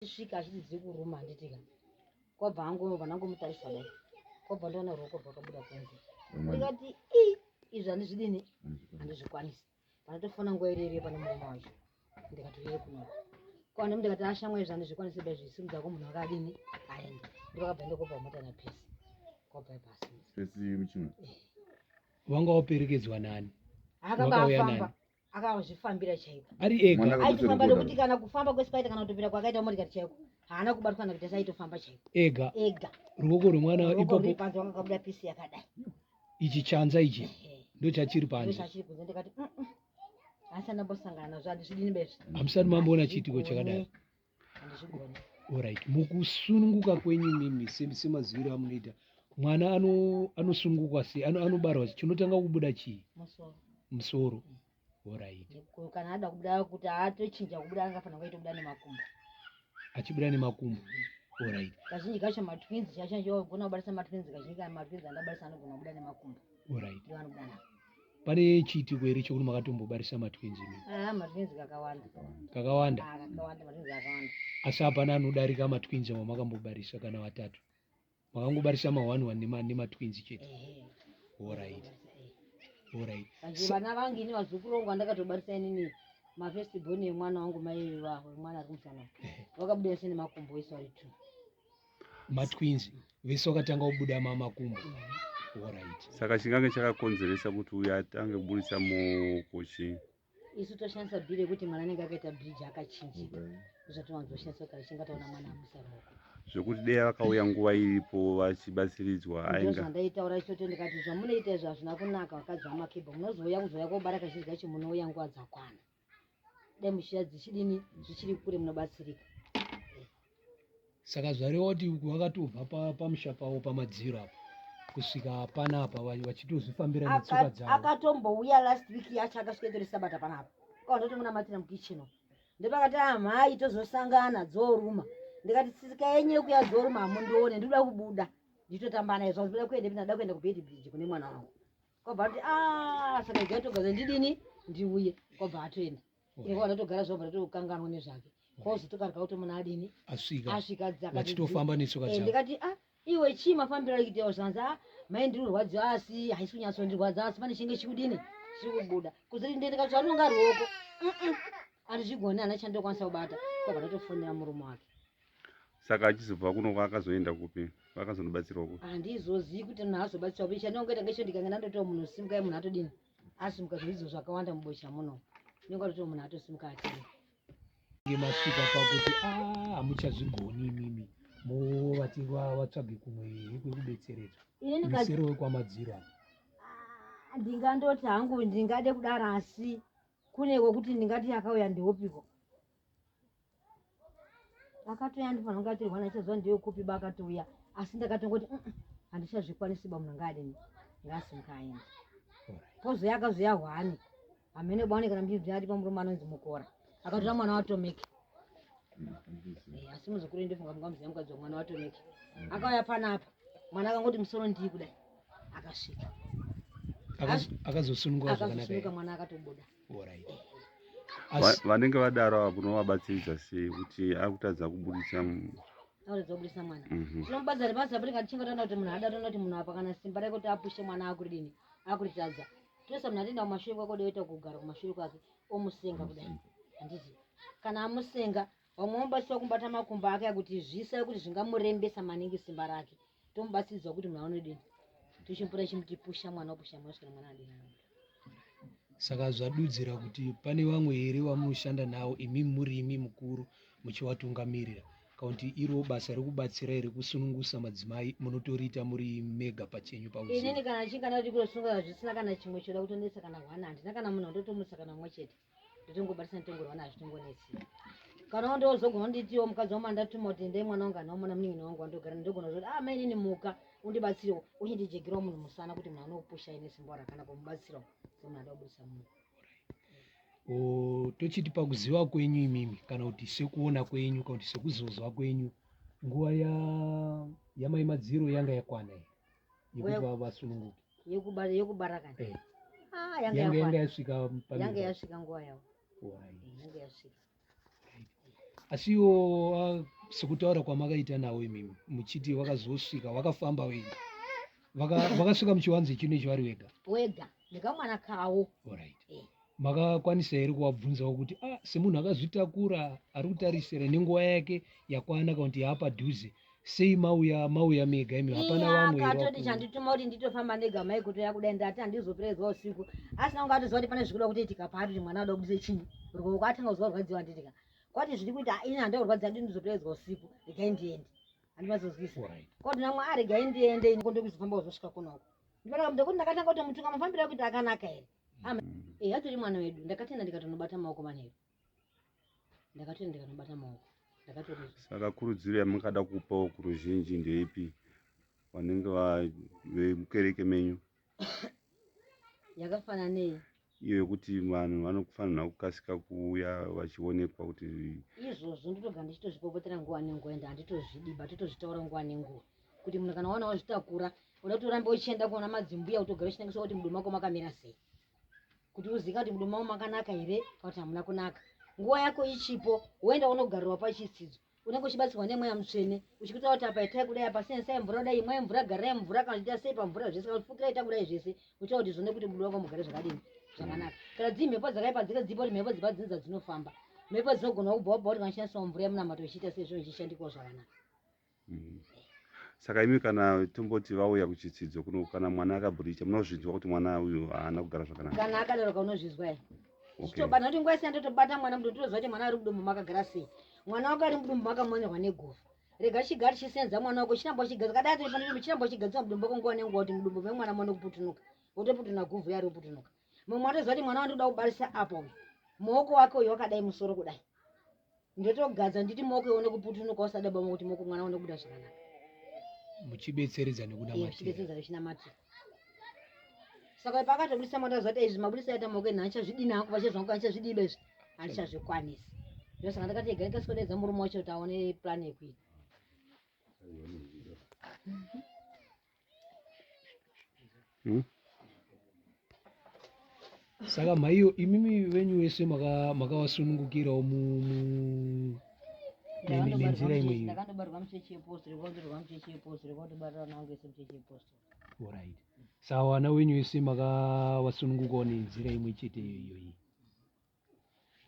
Svika achiti dziri kuruma handiti ka kwabva angobva ndangomutarisa dai kwabva ndaona ruoko rwakabuda kunze ndikati i izvi handizvidini handizvikwanisi panatofona nguva iri iriyo pane murume wacho ndikati uye kuno kwana ndikati ashamwa izvi handizvikwanisi dai zvisimudza ko munhu akadini aende ndivakabva ndokobva mota napesi kwabva pasi pesi muchimwe eh. Wanga waperekedzwa nani? Akaba afamba. Akazvifambira chaiko. Ari ega. Aitofamba nekuti kana kufamba kwese kwaita kana kutopinda kwakaita motikari chaiko. Haana kubatwa kana kuti asaitofamba chaiko. Ega. Ega. Ruoko rwemwana ipapo. Ruoko panze wanga kabuda pisi yakadai. Ichi chanza ichi. Ndochachiri panze. Ndochachiri kunze ndikati mm. Asi andambosangana nazvo handizvidini bezvi. Hamusati mamboona chiitiko chakadai. Handizvigoni. Alright. Mukusununguka kwenyu imimi semaziviro amunoita mwana anosununguka sei anobarwa chinotanga kubuda chii? Musoro. Musoro. Alright. Kana ada kubuda kuti atochinja kubuda angafanira kuita kubuda nemakumbo. Achibuda nemakumbo. Alright. Kazhinji kacho matwins chacho ogona kubarisa matwins kazhinji kana matwins andabarisa anogona kubuda nemakumbo. Alright. Ndiwo anobuda nawo. Pane chiitiko here chekuti makatombobarisa matwins imi? Ah, matwins kakawanda. Kakawanda? Ah, kakawanda matwins akawanda. Asi hapana anodarika matwins amakambobarisa kana vatatu. Makangobarisa ma one one nema nematwins chete. Ehe. Alright. Alright. Kanje vana vangu ini vazukuru vangu vandakatobarisa inini mafirst born emwana wangu mai vaho mwana ari kumusana. Vakabuda vese nemakumbo vese vari two. Matwins vese vakatanga kubuda mamakumbo. Alright. Saka chingange chakakonzeresa kuti uyu atange kuburitsa muoko chii? Isu toshandisa bhiri yekuti mwana anenge akaita bridge akachinjika. Zvatowanzoshandisa kana chinga taona mwana abusa ruoko. Zvekuti dei vakauya nguva iripo vachibatsiridzwa ainga. Ndozvandaitaura ichocho ndikati zvamunoita izvi hazvina kunaka vakadzi vamakebha munozouya kuzouya kobara kazhinji kacho munouya nguva dzakwana. Dai muchiya dzichidini zvichiri kure munobatsirika. Saka zvareva kuti vakatobva pamusha pavo pamadziro apo kusvika panapa vachitozvifambira netsoka dzavo. Akatombouya last week yacho akasvika itori sabata panapa. Kwa ndotomunamatira mukitchen uko. Ndopakati amhai ah, tozosangana dzoruma. Ndikati tsika yenyu yekuya dzoruma hamundione ndikuda kubuda. Nditotamba naye zvanzi kuda kuenda ndada kuenda kubed bridge kune mwana wangu. Kwabva ati ah saka igai togaza ndidini ndiuye kwabva atoenda. Iko anotogara zvobva totokanganwa nezvake. Kozotokarika kuti munhu adini? Asvika. Asvika dzaka. Vachitofamba netsoka eh, dzavo. Ndikati ah iwe chii mafambiro ari kuitawo zvanzi ah mai ndiri kurwadziwa asi haisi kunyatsondirwadza asi pane chinge chikudini chiri kubuda. Kuzoti ndiende ndikati zvanonga ruoko. Handizvigoni hana chandokwanisa kubata. Kwabva ndatofonera murume wake. Saka achizobva kuno akazoenda kupi? Akazonobatsirwa kupi? Handizozivi kuti munhu azobatsirwa kupi. Chandinongoita ngechondikanga ndandotiwo munhu simukai munhu atodini? Asimuka zvidzo zvakawanda mubocha muno. Ndinonga ndoti munhu atosimuka atini. Masvika pakuti ah hamuchazvigoni imimi movati vatsvage kumwe kwekubetseredzwa. Musero wekwamadziro apa. Ah, ndingandoti hangu ndingade kudaro asi kune kwekuti ndingati akauya ndiupiko akatouya ndifanira kunge atorwa nachaziva ndiyo kupi ba akatouya asi ndakatongoti handichazvikwanisi ba munhu ngaadini ngaasimuka aende pozouya akazouya hwani hamene bwane kana muchinzi ati pamurume anonzi mukora akatora mwana watomeke eh, asi muzukuru ndofunga mungamuziva mukadzi wamwana watomeke akauya panapa mwana akangoti musoro ndii kudai akasvika akazosununguka zvakanaka mwana akatobuda Vanenge vadaro ava munovabatsiridza sei kuti akutadza kubudisa akutadza kubudisa mwana mhm. tinomubatsira basa kuti ngatichinge taona kuti munhu ada toona kuti munhu apa kana simba rake kuti apushe mwana akuridini akuritadza toisa munhu atienda kumashure kwake odoita kugara kumashure kwake omusenga kudai handiti kana amusenga vamwe vomubatsira kumubata makumbo ake akuti zvisa kuti zvingamurembesa maningi simba rake tomubatsiridza kuti munhu anodini tochimpura chimuti pusha mwana opusha mwana kusvikira mwana adini anobuda Saka zvadudzira kuti pane vamwe here vamunoshanda navo imi muri imi mukuru muchivatungamirira kana kuti iro basa rekubatsira iri kusunungusa madzimai munotoriita muri mega pachenyu pauzivi? Inini kana chinga ndati kunosunga zvisina kana chimwe choda kutonetsa kana hwana handina kana munhu wandotomutsa kana mumwe chete ndotongobatisa nditongorwa nazvo tongonetsi kana ndozogona nditiwo mukadzi wangu andatuma kuti ndei mwana wangu anaomona munin'ina wangu wandogara ndogona kuzoti ah mainini muka undibatsirewo uchindijegerawo munhu musana kuti munhu anopusha ine simba rakana kumubatsirawo semunhu ada kubudisa munhu tochiti pakuziva kwenyu imimi kana kuti sekuona kwenyu kana kuti sekuzozwa kwenyu nguva yamai madziro yanga yakwana here yekuti vasununguke yekubara kana eh. ah, yanga yasvika yanga yasvika nguva yavo yanga yasvika. Asi iwo sekutaura kwamakaita nawo imimi muchiti vakazosvika vakafamba vega, vakasvika muchivanze chino ichi vari vega? Wega nekamwana kawo. Alright. Makakwanisa here kuvabvunzawo kuti ah, semunhu akazvitakura ari kutarisira nenguva yake yakwana kana kuti yaapadhuze, sei mauya mauya mega imi, hapana vamwe here? Akatoti chandituma kuti nditofamba ndega mai kutoya kudai, ndati handizoperedzwa usiku, asina kunge atoziva kuti pane zvikuda kutoitika paari, kuti mwana ada kubudisa chinyi ruoko, atanga kuziva kurwadziwa, handitika kwati zviri kuita ini handakurwadziwa, ndi ndizoperedzwa usiku, regai ndiende, handimazozwisa kwati namwe a regai ndiende ini kondokuzofamba kuzosvika kunoko. Ndipana ndekuti ndakatanga kutomutunga mafambiro akuti akanaka here? Eh, atori mwana wedu. Ndakatenda ndikatonobata maoko manheru, ndakatenda ndikanobata maoko, ndakatorizwa. Saka kurudziro yamungada kupawo kuruzhinji ndeipi, vanenge vemukereke menyu? Yakafanana nei? Iyo yekuti vanhu vanofanira kukasika kuuya vachionekwa kuti Izvozvo ndotogara ndichitozvipopotera nguva nenguva, ende handitozvidiba, totozvitaura nguva nenguva kuti munhu kana waona wazvitakura, uda kuti urambe uchienda kuona madzimbuya, kutogara uchinangiswa kuti mudumbu mako makamira sei, kuti uzika kuti mudumbu mako makanaka here kana kuti hamuna kunaka. Nguva yako ichipo, woenda unogarirwa pachitsidzo, unenge uchibatsirwa nemweya mutsvene uchikutaura kuti apa itai kudai, apa sensai mvura kudai, imwai mvura, garirai mvura, kana uchiita sei pamvura zvese, kana kufukirai, ita kudai zvese, uchiita kuti zvone kuti mudu wako mugare zvakadini zvakanaka. Kana dzii mhepo dzakaipa dzike dzipo, kuti mhepo dziba dzinza dzinofamba, mhepo dzinogona kubva wabva kuti kana uchishandisawo mvura yemunamato uchiita sei, zvinhu zvichishandikawo zvakanaka. Saka imi kana tomboti vauya kuchitsidzo kuno, kana mwana akabhuricha, munozvinzwa kuti mwana uyu haana kugara zvakanaka? Kana akadaro kaunozvizwa here? Zvichitobata kuti nguva isina ndotobata mwana mudu, totoziva kuti mwana ari mudumbu makagara sei. Mwana wako ari mudumbu makamonerwa negovha, rega chigari chisenza mwana wako, chiramba chigadza kadai atori panzvimbo, chiramba chigadzwa mudumbu wako nguva nenguva kuti mudumbu memwana muone kuputunuka, wotoputunura guvhu yari kuputunuka. Mumwe atoziva kuti mwana wandinoda kubarisa apa uyu, muoko wake uyu wakadai, musoro kudai, ndotogadza nditi muoko ione kuputunuka, usada bama kuti muoko mwana uone kubuda zvakanaka. Muchibetseredza nekunamatira. Muchibetseredza nechinamatira. Saka pakatobudisa mwana zvati izvi mabudisa aita maoko eni, handichazvidini hangu pachezvangu, handichazvidiba izvi, handichazvikwanisi. Ndosaka ndakati ega ndikasikodaidza murume wacho kuti aone plan yekuita. Saka mhaiyo, imimi venyu vese makavasunungukirawo nenzira imwe iyo? Ndakandobarwa muchechi yepostori, kwakutorwa muchechi yepostori, kwakutobarira vana vangu vese muchechi yepostori. Alright. Saka vana wenyu vese makavasunungukawo nenzira imwe chete iyo iyoyi?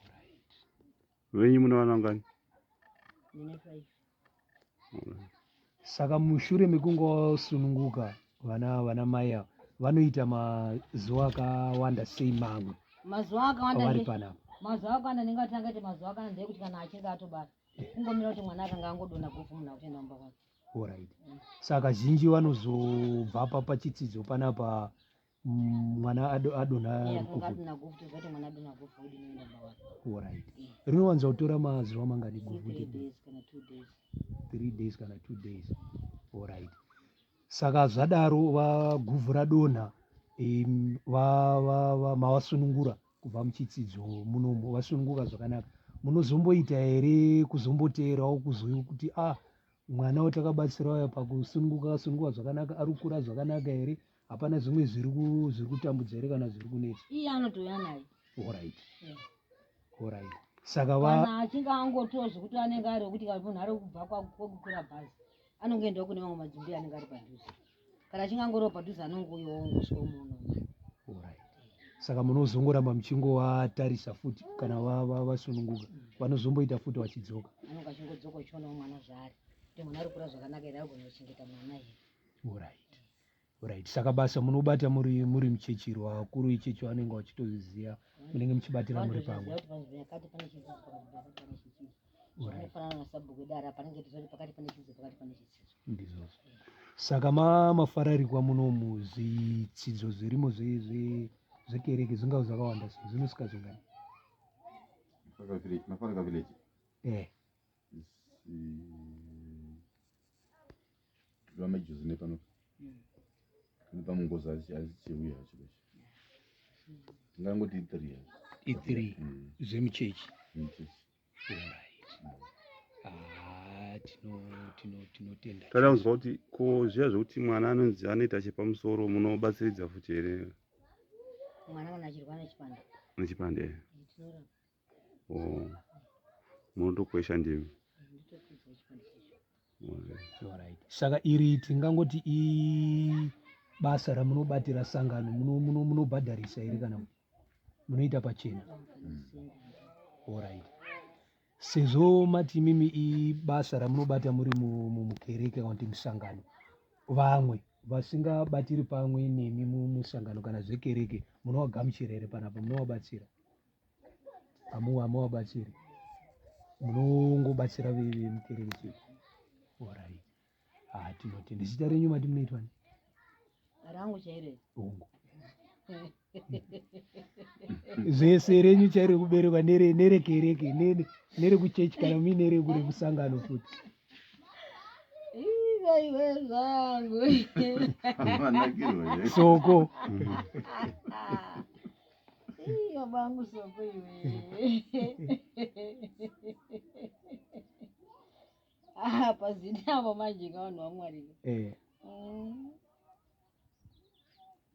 Alright. Venyu mune vana vangani? Ndine 5. Alright. Saka mushure mekunge wasununguka vana mai ava vanoita mazuva akawanda sei mamwe Mazuva akawanda avari panapa? Mazuva akawanda ndingati angati mazuva akawanda ndeyekuti kana achinge atobara, kungomira kuti mwana akanga angodonha guvhu, munhu akutoenda kumba kwake. Alright. Saka zhinji vanozobva pachitsidzo panapa mwana adonha Iye akanga guvhu? Adonha guvhu, toziva kuti mwana adonha guvhu, odini, oenda kumba kwake. Alright. Rinowanza kutora mazuva mangani guvhu? 3 days kana 2 days. 3 days kana 2 days. Alright. Saka zvadaro vaguvhu radonha, mavasunungura kubva muchitsidzo munomu, vasununguka zvakanaka, munozomboita here kuzomboteerawo kuzoiwo kuti ah, mwana watakabatsira uya pakusununguka akasununguka zvakanaka, ari kukura zvakanaka here, hapana zvimwe zviri kutambudza here kana zviri kunetsa? Iye anotouya naye. Alright. Yeah. Alright. Saka Kana achinge angotiwo zvekuti anenge ari wekuti kana munhu ari kubva kwekukwira bhazi, anongoendawo kune mamwe madzimbuya anenge ari padhuze. Kana achinge angoriwo padhuze, anongouyawo ongosvika umuona. Alright. Saka munozongoramba muchingovatarisa futi kana vasununguka, vanozomboita futi vachidzoka? Anonge achingodzoka uchionawo mwana zvaari, kuti mwana ari kukura zvakanaka here, agona kuchengeta mwana here. Alright. Alright. Saka basa munobata muri muchechi, vakuru vechechi vanenge vachitozviziva, munenge muchibatira muri pamwe. Vanotoziva kuti panzvimbo yakati pane chidzidzo, panzvimbo yakati pane chidzidzo. Alright. Zvakafanana nasabhuku edu ari apa, anenge tiziva kuti pakati pane chidzidzo, pakati pane chidzidzo. Ndizvozvo. Saka mafararikwa munomu, zvitsidzo zvirimo zvekereke zvingava zvakawanda sei, zvinosvika zvingani? Mafarika village, Mafarika village is vamajuzi nepano nepamungozi achiuya achikochi, tingangoti i3. I3 zvemuchechi? Muchechi. Alright. Ah, tinotenda. Tada kunzwa kuti ko zviya zvekuti mwana anonzi anoita chepamusoro, munobatsiridza futi here? Mwana kana achirwara nechipande? Nechipande. Tinorapa. Oh. Munotokwesha ndimi. Nditokudzwa chipande checho. Alright. Saka iri tingangoti ibasa ramunobatira sangano munobhadharisa here kana kuti munoita pachena? Alright. Sezvo mati imimi ibasa ramunobata muri mukereke kana kuti musangano, vamwe vasingabatiri pamwe nemi musangano kana zvekereke munovagamuchira here panapa munovabatsira? Hamuvabatsiri, munongobatsira vemukereke chete. Alright. Ah, tinotenda. Zita renyu mati munoitwa ni? Rangu chairo. Hongu. Zvese renyu chairo kuberekwa nere nerekereke nere nerekuchechi kana muine rekumusangano futi. Iwe zvangu. Manakirwa here? Soko. Ii, babangu soko iwe. Ah, pazita apo manje ka vanhu vaMwari. Eh.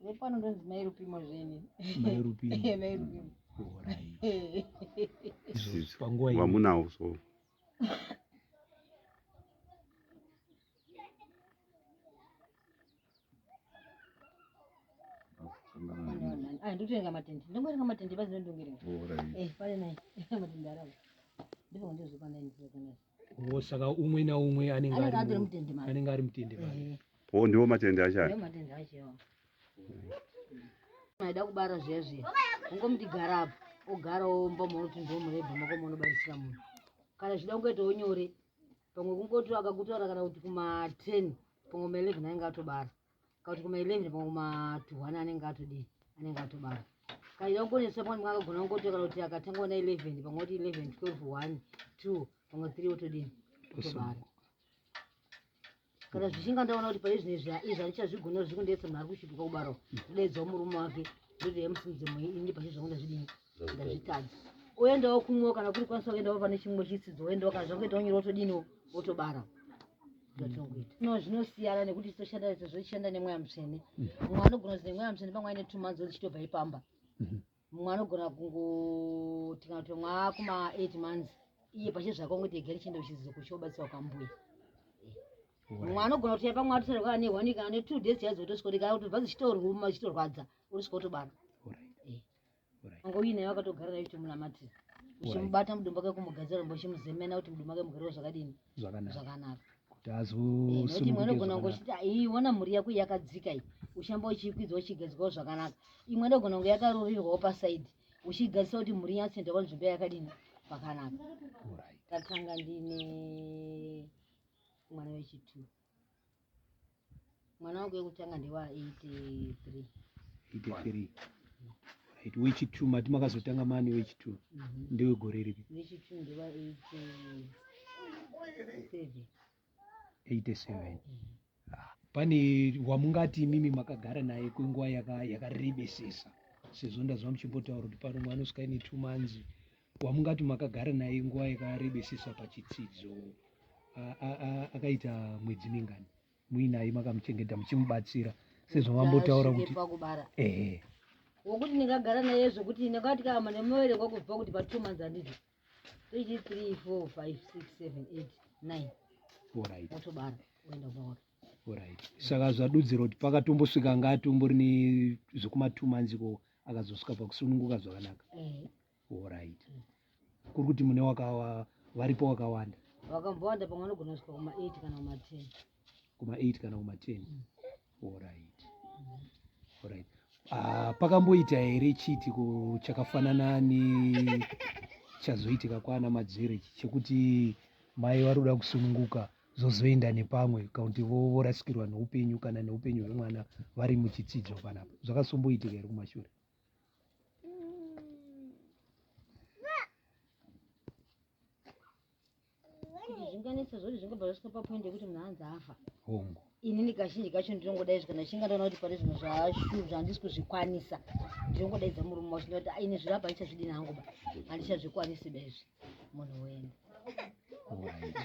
Vepano ndonzi Mai Rupimo zveni. Mai Rupimo. Mai Rupimo. Alright. Panguva ino. Vamunawo so. Ah, ndikutoerenga matende. Ndingoerenga matende basi ndondoerenga. Alright. Eh, pane nai. Matende aravo. Ndipo ndozvipa nai ndizokana. Oh, saka umwe naumwe anenge Anenge ari ari mutende make. anenge ari mutende make. Eh. Oh, ndiwo matende acho aya. Ndiwo matende acho iwawo. Maida kubara zviya zviya. Ungomuti gara apo. Ogara womba munoti ndiwo murebha mako munobarisira munhu. Kana zvichida kungoitawo nyore. Pamwe kungoti akakutaura kana kuti kuma 10, pamwe kuma 11 anenge atobara. Kana kuti kuma 11 pamwe kuma 1 anenge atodii? Anenge atobara. Kana ida kungonetsa pamwe akagona kungoti kana kuti akatanga na 11 pamwe oti 11, 12, 1, 2, pamwe 3 otodii? Otobara. Kana zvichinga ndaona kuti pane zvino izvi izvi handichazvigona zviri kundetsa munhu ari kushupuka kubara ndodaidzawo murume wake ndoti yamusimudze mweyi ini pache zvangu ndazvidini ndazvitadza oendawo kumwewo kana kuri kwanisa kuendawo pane chimwe chitsidzo oendawo kana zvakuita unyora otodiniwo otobara zvatinongoita no zvinosiyana nekuti toshanda sezvo tichishanda nemweya mutsvene. Mumwe anogona kuzi nemweya mutsvene pamwe aine 2 months otichitobva ipamba. Mumwe anogona kungoti kana kuti pamwe akuma 8 months iye pache zvake ongoti ega ndichienda kuchidzidzo kuchiobatsirwa kwambuya. Mumwe anogona kuti pamwe atotarirwa ane 1 week kana ne 2 days yadzo otosvika kuti kana kutobva dzichitoruma dzichitorwadza otosvika otobara. Alright. Eh. Alright. Anga uinaye wakatogara naye uchitomunamatira uchimubata mudumbu wake kumugadzira rumbo uchimuzemena kuti mudumbu wake mugarewo zvakadini Zvakanaka. zvakanaka. Kuti Nekuti imwe azosununguke inogona zvakanaka. kungochiti iyi ona mhuri yako iyi yakadzika iyi uchamba uchiikwidza uchigadzikawo zvakanaka. Imwe inogona kunge yakarurirwawo pasaidhi uchigadzisa kuti mhuri inyatsoenda panzvimbo yakadini pakanaka. Alright. Tatanga ndine mwana wechi2. Mwana wangu wekutanga ndewa 83. 83. Right. Wechi2 mati makazotanga mani wechi2 ndewegore ripi? Wechi2 ndewa 87. 87. Pane wamungati imimi makagara naye kwenguva yakarebesesa sezvo ndazva muchimbotaura kuti pano mwana usvika ine 2 months wamungati makagara naye nguva yakarebesesa pachitsidzo akaita mwedzi mingani muinaye makamuchengeta muchimubatsira sezvo mambotaura Tasvike kuti pakubara ehe wokuti ndingagara naye zvokuti ndingati kama nemuverengo kubva kuti pa 2 months handiti 3 3 4 5 6 7 8 9 Alright. otobara oenda kumba kwake. Alright. Saka zvadudzira kuti pakatombosvika anga atombori nezvekuma 2 months ko akazosvika pakusununguka zvakanaka. Eh. Alright. Kuri kuti mune wakawa varipo wakawanda Vakambowanda pamwe anogona kusvika kuma 8 kana kuma 10. Kuma 8 kana kuma 10. Alright. Alright. Ah, pakamboita here chiitiko chakafanana nechazoitika kwana Madzere ichi chekuti mai vari kuda kusununguka zvozoenda nepamwe kana kuti vorasikirwa neupenyu kana neupenyu hwemwana vari muchitsidzo panapa? Zvakasomboitika here kumashure? Kuti zvinganetsa zvoti zvingabva zvasvika papoint yekuti munhu anzi afa. Hongu. Inini kazhinji kacho ndinongodai kana ndichinge ndaona kuti pane zvinhu zvashu zvandisi kuzvikwanisa ndinongodaidza murume wacho ndinoti "Ah, ini zviro apa handichazvidini hangu ba handichazvikwanisi ba izvi munhu woenda." Alright.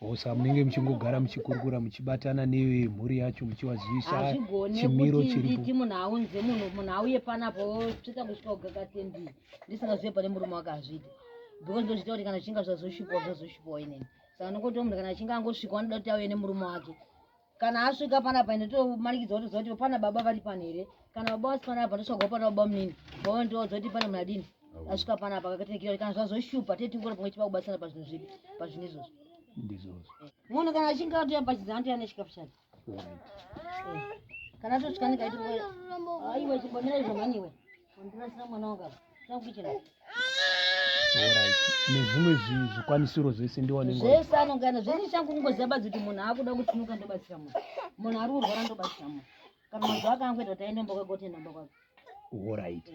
Oh, saka munenge muchingogara muchikurukura muchibatana nevemhuri yacho muchivazivisa Hazvigone chimiro kuti chiripo. nditi munhu aunze munhu munhu auye panapo tsvita kusvika kugakatendi ndisingazive pane murume wake hazviiti. Because ndozviita kuti kana zvichinga zvazoshupawo zvazoshupawo inini. Saka ndinongoti munhu kana achinge angosvika anoda kuti auye nemurume wake. Kana asvika panapa ende tomanikidza kutoziva kuti pana baba vari pano here. Kana baba vasi panapa ndosvagawo pana baba munini. Baba ndovaudza kuti pane munhu adini asvika panapa akakatenekera kuti kana zvazoshupa tete tingori pamwe chipa kubatsirana pazvinhu zvipi pazvinhu izvozvo. Ndizvozvo. Munhu kana achinge atouya pachidzi anotouya nechikafu chake. Kana atosvika ndikaiti aiwe chimbomira izvo mhani iwe. Wandirasira mwana wangu apa. Takuichira. Alright. Nezvimwe zvikwanisiro zvese ndiwanenge Zvese anongana zvese changu kungoziva badzi kuti munhu akuda kusimuka ndobatsira munhu. Munhu ari kurwara ndobatsira munhu. Kana mazuva ake angoita kuti aende mumba kwake otoenda mumba kwake. Alright.